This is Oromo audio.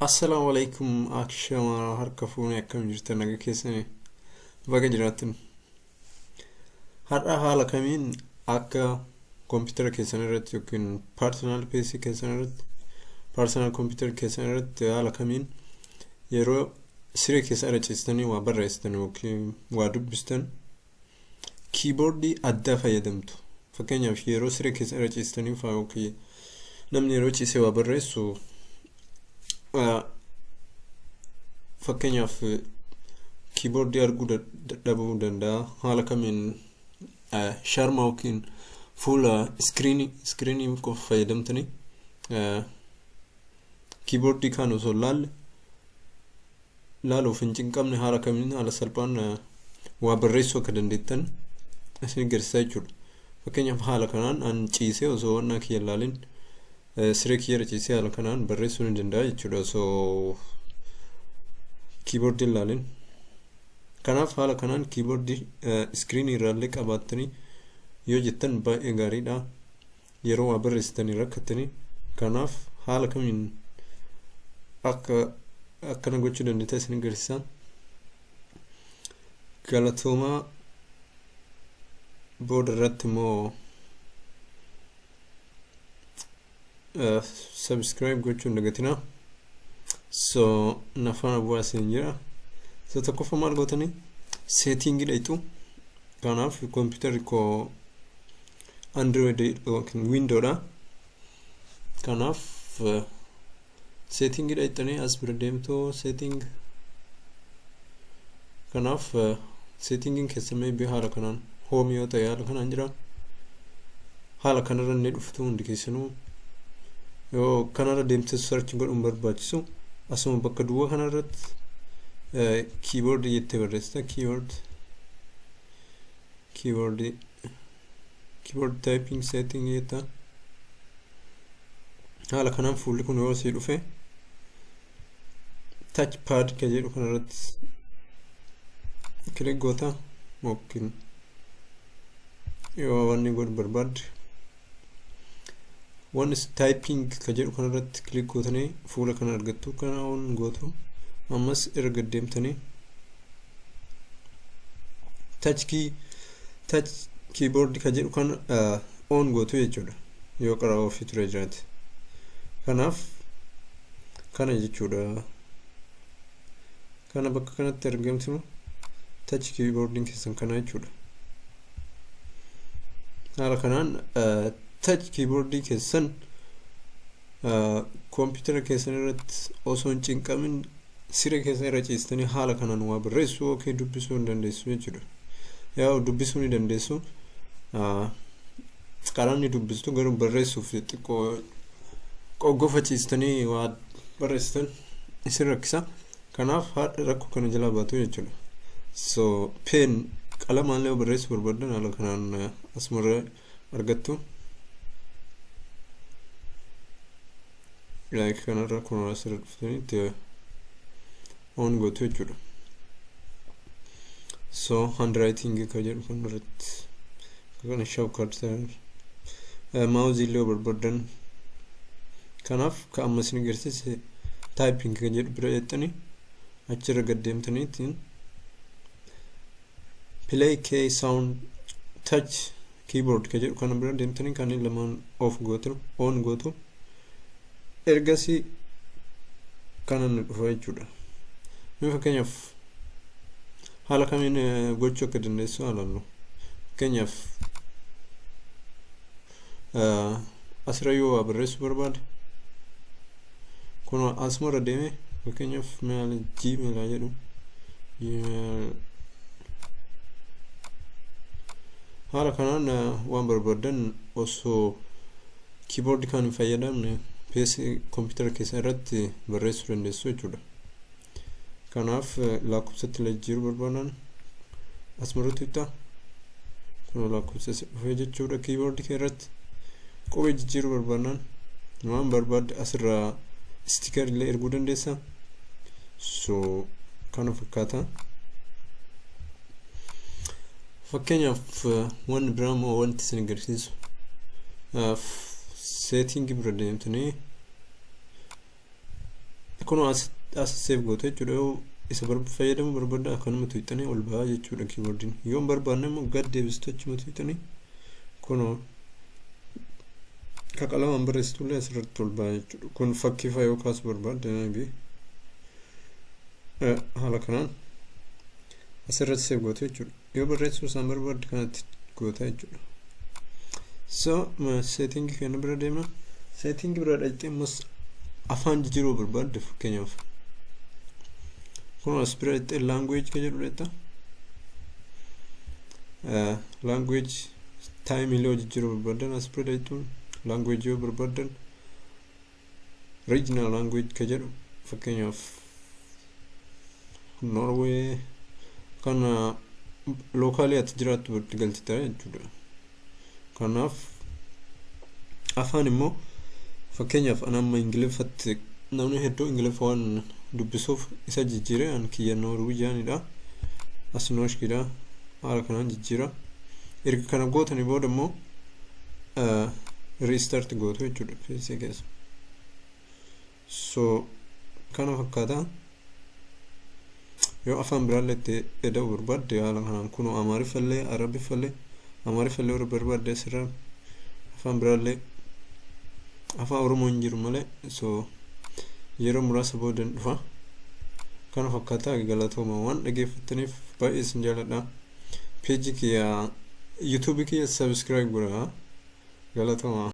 Assalaamu alaikum akshama harka fuune akkam jirtan naga keessani baga jiraattan har'a haala kamiin akka koompitara keessan irratti yookiin personal PC keessan irratti personal computer keessan irratti haala kamiin yeroo siree keessa irra ciistanii waa barreessitan yookiin waa dubbistan kiiboordii addaa fayyadamtu. Fakkeenyaaf yeroo siree keessa irra ciistanii fa'aa yookiin namni yeroo ciisee waa barreessu fakkeenyaaf kiiboordii arguu dadhabuu danda'a. Haala kamiin sharma yookiin fuula iskiriinii qofa fayyadamtanii kiiboordii kaan osoo hin laalle laaluuf hin cinqamne haala kamiin haala salphaan waa barreessuu akka dandeettan isin agarsiisa jechuudha. Fakkeenyaaf haala kanaan an ciisee osoo wannaa kiyya hin laalin siree kiyya irra ciisee haala kanaan barreessuu ni danda'a jechuudha osoo kiiboordii hin laalin. Kanaaf haala kanaan kiiboordii iskiriinii irraallee qabaattanii yoo jettan baay'ee gaariidha. Yeroo waa barreessitanii rakkattanii kanaaf haala kamiin akka akkana gochuu dandeettan isin agarsiisa. Galatoomaa booda irratti immoo subscribe gochuu hin dagatinaa. So na faana bu'aa isin jira. So tokkoffaa maal gootanii seetingii dhayxu. Kanaaf kompiitarri koo Android yookiin Window dha. Kanaaf setting dhayxanii as bira deemtu setting. Kanaaf settingiin keessa maybe haala kanaan home yoo ta'e haala kanaan jira. Haala kanarra inni dhuftu hundi keessanuu yoo kanarra deemtee search godhuun barbaachisu asuma bakka duwwaa kanarratti keyboard jettee barreessita keyboard keyboard keyboard typing setting jetta haala kanaan fuulli kun yoo sii dhufe touch pad ka jedhu kanarratti click goota yookiin yoo wanni godhu barbaadde wanni typing ka jedhu kanarratti click gootanii fuula kana argattu kana on gootu ammas irra gad deemtanii touch key touch keyboard ka jedhu kana on gootu jechuudha yoo qara ofii ture jiraate kanaaf kana jechuudha kana bakka kanatti argamtu touch keyboardiin keessan kana jechuudha haala kanaan touch keyboardii keessan koompitara keessan irratti osoo hin cinqamin siree keessa irra ciistanii haala kanaan waa barreessuu yookiin dubbisuu hin dandeessu jechuudha. Yaa dubbisuu ni dandeessu. Qalaan ni dubbistu garuu barreessuuf xiqqoo qoggofa ciistanii waa barreessitan isin rakkisa. Kanaaf haadha rakkoo kana jalaa baatu jechuudha. So pen qalamaan illee barreessuu barbaadan haala kanaan asumarra argattu. Like kanarra kun asirra dhuftanii itti on gootu jechuudha. So handwriting ka jedhu kan irratti kana show cursor mouse illee barbaadan kanaaf ka amma isin agarsiise typing kan jedhu bira jettanii achirra gad deemtanii ittiin play key sound touch keyboard ka jedhu kana bira deemtanii kanneen lamaan off gootu on gootu ergasii kana nu dhufa jechuudha. Mee fakkeenyaaf haala kamiin gochuu akka dandeessu haa ilaallu. Fakkeenyaaf asirra yoo waa barreessuu barbaade kun asumarra deeme fakkeenyaaf maal gmail haa jedhu gmail haala kanaan waan barbaadan osoo keyboard kan hin fayyadamne PC kompiitara keessan irratti barreessuu dandeessu jechuudha. Kanaaf lakkoofsatti jijjiiruu barbaadan asumarratti tuqxa. Kun lakkoofsa dhufee jechuudha keyboard kee irratti. Qubee jijjiiruu barbaadnaan waan barbaadde asirraa sticker illee erguu dandeessa. So kana fakkaata. Fakkeenyaaf wanni biraa immoo wanti isin agarsiisu seetingii bira deemtanii Kunoo as save gootu jechuudha. Yoo isa fayyadamuu barbaaddan akkanuma tuqxanii ol bahaa jechuudha keyboardiin. Yoo hin barbaanne immoo gad deebistu, achuma tuqxanii kunoo ka qalamaan barreessitullee asirratti ol bahaa jechuudha. Kun fakkii faa yoo kaasuu barbaadde, maybe haala kanaan asirratti save gootu jechuudha. Yoo barreessuu isaan barbaadde kanatti goota jechuudha. So setting keenya bira deemna. Setting bira dhaqxee ammas afaan jijjiiruu barbaadde, fakkeenyaaf kun as bira dhaqxee language ka jedhu dhaqxa. Language time illee jijjiiruu barbaaddan as bira dhaqxuun, language yoo barbaaddan regional language ka jedhu, fakkeenyaaf Norway kan localii ati jiraattu itti galchita jechuudha. Kanaaf afaan immoo fakkeenyaaf an amma Ingiliffatti, namni hedduu Ingiliffa waan dubbisuuf isa jijjiire. An kiyya Norwegianidha, as norskidha, haala kanaan jijjiira. Erga kana gootanii booda immoo restart gootu jechuudha PC keessa. So kana fakkaata. Yoo afaan biraallee itti eda'uu barbaadde haala kanaan kunoo Amaariffallee, Arabiffallee, Amaariffallee yoo barbaadde asirraa, afaan biraallee, Afaan Oromoo hin jiru malee, so yeroo muraasa booda dhufa. Kana fakkaata. Galatooma waan dhageeffattaniif, baay'ee isin jaaladha. Peejii kiyya, YouTubeii kiyya subscribe godhaa. Galatooma.